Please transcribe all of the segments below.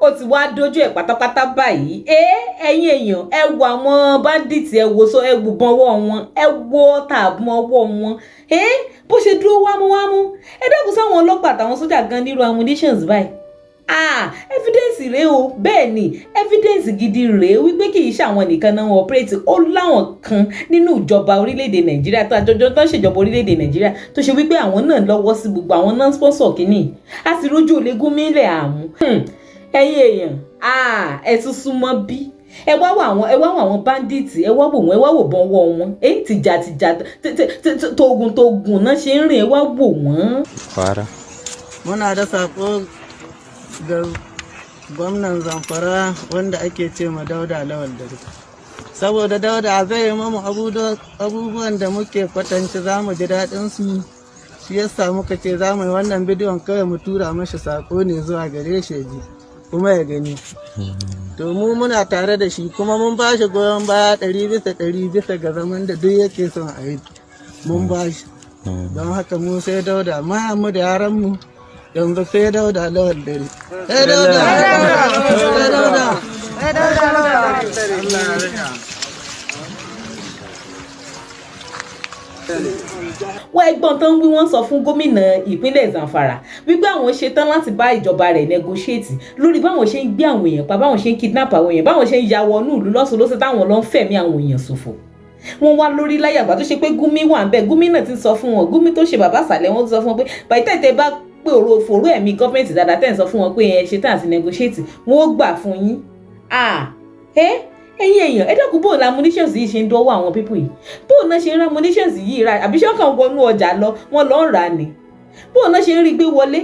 Ó ti wá dójú ẹ̀ pátápátá báyìí. Ẹ ẹ̀yin èèyàn, ẹ wo àwọn bandits, ẹ wo so, ẹ wo ìbọn ọwọ́ wọn, ẹ wo ọta ìbọn ọwọ́ wọn, ẹ bó ṣe dúró wámúwámú. Ẹ dákun, sáwọn ọlọ́pàá àtàwọn sójà gan nírú ammunitions báyìí? Ah, evidence rèé o. Bẹ́ẹ̀ ni, evidence gidi rèé wípé kì í ṣe àwọn nìkan náà operate. Ó láwọn kan nínú ìjọba orílẹ̀-èdè Nàìjíríà tó àjọjọ tó ń ṣèjọba orílẹ̀-èdè Nàìjíríà tó ṣe wípé àwọn náà lọ́wọ́ sí gbogbo àwọn náà sponsor kínní. A sì rójú olè Gumi ilẹ̀ àmú. Ẹ̀yin èèyàn, ẹ tún súnmọ́ bí, ẹ wá wọ àwọn bandits, ẹ wá wò wọ́n, ẹ wá wò bọ́n wọ́ wọn. Èyí tìjà tìjà, tógun tógun náà ṣe ń rìn. Ẹ wá wò wọ́n. Fara. Muna da sako ga gwamnan Zamfara wanda ake ce ma Dauda Lawal Dare. Saboda Dauda zai yi mamu abubuwan da muke kwatanci za mu ji daɗin su, shi yasa muka ce za mu yi wannan bidiyon, kawai mu tura mashi sako ne zuwa gare shi ji kuma ya gani. To, mu muna tare da shi kuma mun ba shi goyon baya 100% bisa ga zaman da duk yake son a yi. Mun ba shi. Don haka mu sai Dauda, mu da yaran mu yanzu sai Dauda Lawal Dare. Sai Dauda! Sai Dauda! Sai Dauda! Wọ́n ẹgbọ́n tó ń wí. Wọ́n sọ fún gómìnà ìpínlẹ̀ Zamfara wípé àwọn ṣetán láti bá ìjọba rẹ̀ negotiate lórí báwọn ṣe ń gbé àwọn èèyàn pa, báwọn ṣe ń kidnap àwọn èèyàn, báwọn ṣe ń ya wọnú ìlú lọ́sùn lọ́sẹ̀, táwọn lọ ń fẹ̀mí àwọn èèyàn ṣòfò. Wọ́n wá lórí láyàgbà tó ṣe pé Gumi wà ń bẹ̀. Gumi náà ti sọ fún wọn, Gumi tó ṣe bàbá àsàlẹ̀ wọn ti sọ fún wọn pé bàtí tẹ̀tẹ̀ bá pé òrò fòró ẹ̀mí gọ́ọ̀mẹ̀ntì dáadáa, tẹ̀ ń sọ fún wọn pé ẹ ṣetán àti negotiate, wọn ó gbà fún yín. Ẹ ẹ̀yin èèyàn, ẹ dákun, bóun la ammunitions yìí ṣe ń dọ́wọ́ àwọn people yìí? Bóun náà ṣe ń ra ammunitions yìí ra? Àbí ṣé wọ́n kàn wọnú ọjà lọ, wọ́n lọ ń rà á ni? Bóun náà ṣe ń rí gbé wọlé?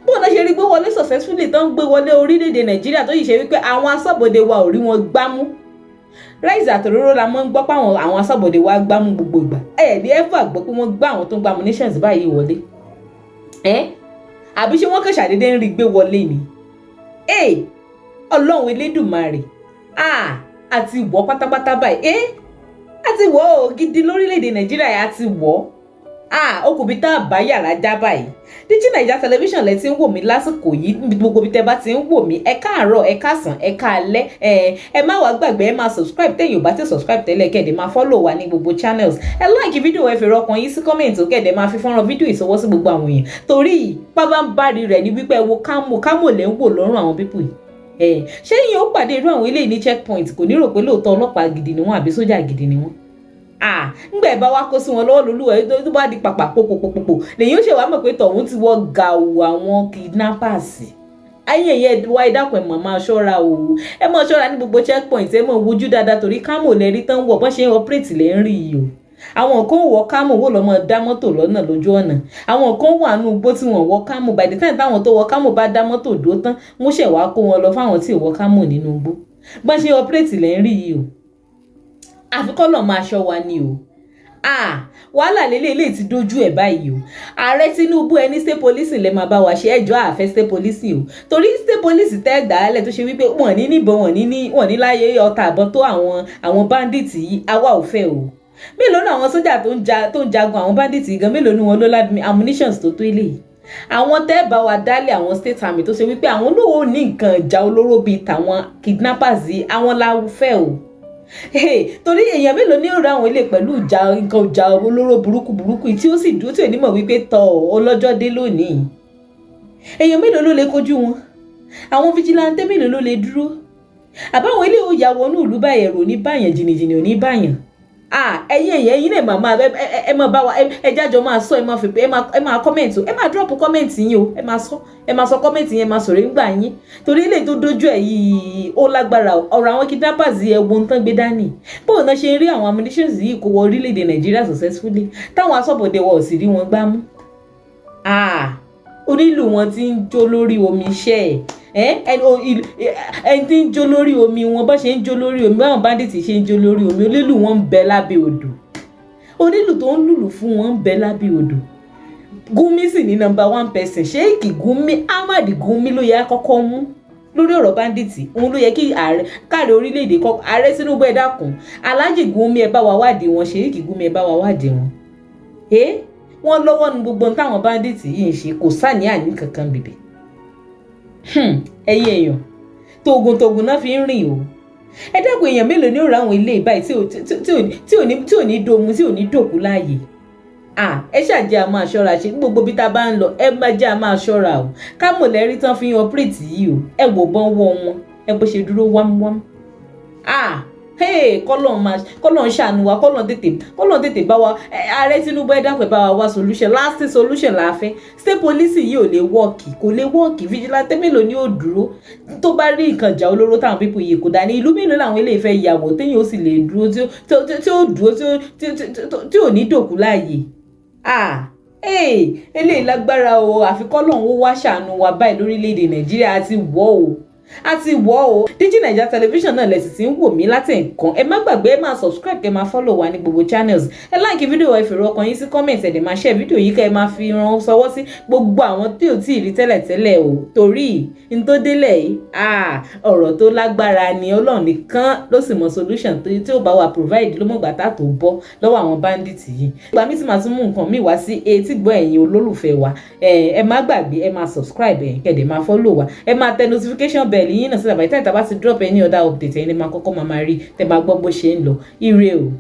Bóun náà ṣe rí gbé wọlé successfully tó ń gbé wọlé orílẹ̀-èdè Nàìjíríà, tó yìí ṣe wípé àwọn aṣọ́bodè wa ò rí wọn gbámú? Ráìsì àtòróró la máa ń gbọ́ pé àwọn aṣọ́bodè wa gbámú gbogbo ìgbà. Ẹ ní ever gbọ́ pé wọ́n gbá àwọn tó ń gba ammunitions báyìí wọlé ẹ? Àbí ṣé wọ́n kàn ṣàdédé ń rí gbé wọlé ni? Ẹ Ọlọ́run Elédùmarè, ah, àti wọ́ pátápátá báyìí. Ẹ àti wọ́ ò gidi lórílẹ̀‐èdè Nàìjíríà, àti wọ́. Ah, ó kò bí tá a bá yàrá já báyìí. Digi Naija Television lẹ ti ń wò mí lásìkò yìí. Níbi gbogbo bí tẹ bá ti ń wò mí, ẹ káàárọ̀, ẹ káàsán, ẹ káalẹ́. Ẹ má wàá gbàgbé, ẹ máa subscribe tẹ̀yin ò bá ti subscribe tẹ́lẹ̀, kẹ́ẹ̀dẹ̀ máa follow wa ní gbogbo channels. Ẹ like fídíò, ẹ fèrè ọkàn yín sí comment, ó kẹ́ẹ̀dẹ̀ máa fi fọ́nrán fídíò ìsọwọ́ sí gbogbo àwọn èèyàn, torí pábánbárì rẹ̀ ní wípé ẹ wo camo, camo lẹ́ ń wò lọ́rùn àwọn people yìí. Ẹ ṣé yín ó pàdé irú àwọn eléyìí ní checkpoint, kò ní rò pé lóòótọ́ ọlọ́pàá gidi ni wọ́n àbí sójà gidi ni wọ́n. Ah, ńgbà ẹ bá wá kó sí wọn lọ́wọ́ lólúwẹ̀ tó bá di pàpà pòpòpòpò lèyìn ó ṣe wá mọ̀ pé tọ̀hún ti wọ́ gàù àwọn kidnappers. Ayé ẹ̀yẹ wá, ẹ dákun, ẹ mọ̀ máa ṣọ́ra o. Ẹ máa ṣọ́ra ní gbogbo checkpoint, ẹ máa wojú dáadáa, torí camo lẹ rí tán wọ̀, bọ́n ṣe ń operate lẹ́ ń rí yìí o. Àwọn kan wọ camo wò lọ́mọ dá mọ́tò lọ́nà lójú ọ̀nà. Àwọn kan wà nínú igbó tí wọ́n wọ camo. By the time táwọn tó wọ camo bá dá mọ́tò dúró tán, wọ́n ṣẹ̀ wá kó wọn lọ fáwọn tí ò wọ camo nínú igbó. Bọ́n ṣe operate lẹ́ ń rí yìí o. Àfikọ́ lọ́ọ́ máa ṣọ́ wa ni o. Ah, wàhálà lélẹ̀ ilé ti dojú ẹ̀ báyìí o. Ààrẹ Tinubu, ẹni state police lè máa bá wa ṣe ẹjọ́. Àfẹ́ state police o, torí state police tẹ́ gbà á lẹ̀ tó ṣe wípé wọ́n ní níbọn, wọ́n ní láyé ọta àbọ̀n tó àwọn bandits yìí, àwa ò fẹ́ o. Mélòó ní àwọn sójà tó ń jagun àwọn bandits yìí gan? Mélòó ní wọn ló lá ammunitions tó tó eléyìí? Àwọn tẹ́ bá wa dálé, àwọn state army tó ṣe wípé àwọn olówó ní nǹkan ìjà olóró bíi tàwọn kidnappers yìí, àwọn la fẹ́ o. Torí èèyàn mélòó ní òrò àwọn ilé pẹ̀lú ìjà, nǹkan ìjà olóró burúkú burúkú tí ó sì dúró, tí ò ní mọ̀ wípé tọ̀ ọlọ́jọ́ dé lónìí? Èèyàn mélòó ló lè kojú wọn? Àwọn vigilante mélòó ló lè dúró? Àbáwọn ilé ò yà wọnú ìlú báyìí, ẹ̀rù ò ní báyàn, jìnnìjìnnì ò ní báyàn. Ah, ẹ̀yin èèyàn, ẹ̀yin náà màmá ẹ máa bá wa, ẹ jájọ máa sọ, ẹ máa fi ẹ máa comment o, ẹ máa drop comment yín o, ẹ máa sọ comment yín, ẹ máa sọ̀rọ̀ nígbà yín, torí ilé tó dójú ẹ̀ yìí, ó lágbára. Ọ̀rọ̀ àwọn kidnappers yìí, ẹ wo ohun tán gbé dání. Bóun náà ṣe ń rí àwọn ammunitions yìí kó wọ orílẹ̀-èdè Nàìjíríà successfully, táwọn aṣọ́bodè wa ò sì rí wọn gbámú? Ah, onílù wọn ti ń jó lórí omi iṣẹ́ ẹ̀, ẹni tí ń jó lórí omi wọn, bá ṣe ń jó lórí omi, báwọn bandits ṣe ń jó lórí omi, onílù wọn ń bẹ lábẹ́ odò, onílù tó ń lùlù fún wọn ń bẹ lábẹ́ odò. Gumi sì ní number one person. Sheikh Gumi, Ahmad Gumi ló yẹ kọ́kọ́ mú lórí ọ̀rọ̀ bandits. Òun ló yẹ kí ààrẹ káàrẹ orílẹ̀-èdè kọ́. Ààrẹ Tinubu, ẹ dákun, Alhaji Gumi, ẹ bá wa wádìí wọn. Sheikh Gumi, ẹ bá wa wádìí wọn. Ẹ wọ́n lọ́wọ́ nu gbogbo ohun táwọn bandits yìí ń ṣe, kò sáàní àní kankan bìbì. Ẹ̀yin èèyàn. Togun togun náà fi ń rìn o. Ẹ dákun, èèyàn mélòó ni ó ra àwọn ilé báyìí tí ò ní domu, tí ò ní dòkú láàyè? Ẹ ṣàjẹ́ a máa ṣọ́ra ṣe ní gbogbo bí tá a bá ń lọ. Ẹ má jẹ́ a máa ṣọ́ra o. Ká mọ̀lẹ́rí tán fi ń operate yìí o. Ẹ wò bọ́n wọ́ wọn, ẹ bó ṣe dúró wámúwámú. Kọ́lọ́n máa kọ́lọ́n ṣàánú wa, kọ́lọ́n tètè bá wa. Ààrẹ Tinubu, ẹ dákun, ẹ bá wa wá solution, lasting solution la fẹ́. State police yìí ò lè work, kò lè work. Vigilante mélòó ni ó dúró tó bá rí nǹkan ìjà olóró táwọn people yìí kò dání? Ìlú mélòó làwọn eléyìí fẹ́ yàwọ̀ téèyàn ó sì lè dúró, tí ó dúró, tí ò ní dòkú láàyè? Eléyìí lágbára o. Àfi kọ́lọ́n ó wá ṣàánú wa báyìí lórílẹ̀‐èdè Nàìjíríà. Àti wọ́ o, a ti wọ̀ o. Digi Naija Television náà lẹ̀sìn tí ń wò mí láti nǹkan. Ẹ má gbàgbé, ẹ máa subscribe, kẹ́ máa follow wa ní gbogbo channels. Ẹ like fídíò, ẹ fèrò ọkàn yín sí comment, ẹ dẹ̀ máa share fídíò yìí, kẹ́ ẹ máa fi ràn sọwọ́ sí gbogbo àwọn tí ò tí ì rí tẹ́lẹ̀tẹ́lẹ̀ o, torí n tó délẹ̀ yìí, ọ̀rọ̀ tó lágbára ni. Ọlọ́run nìkan ló sì mọ solution tí ó bá wa provide ló mọ̀gbà tá tó bọ́ lọ́wọ́ àwọn bandits yìí. Ìgbà mi ti máa tún mú nǹkan míì wá sí etí gbọ́ ẹ̀yin olólùfẹ́ wa. Ẹ má gbàgbé, ẹ máa subscribe, ẹ̀ kẹ́ dẹ̀ máa follow wa, ẹ máa tẹ notification bell yín náà sílẹ̀. Báyìí, tá a bá ti drop any other update, ẹ̀yin lè máa kọ́kọ́ máa rí, tẹ́ máa gbọ́ bó ṣe ń lọ. Ire o.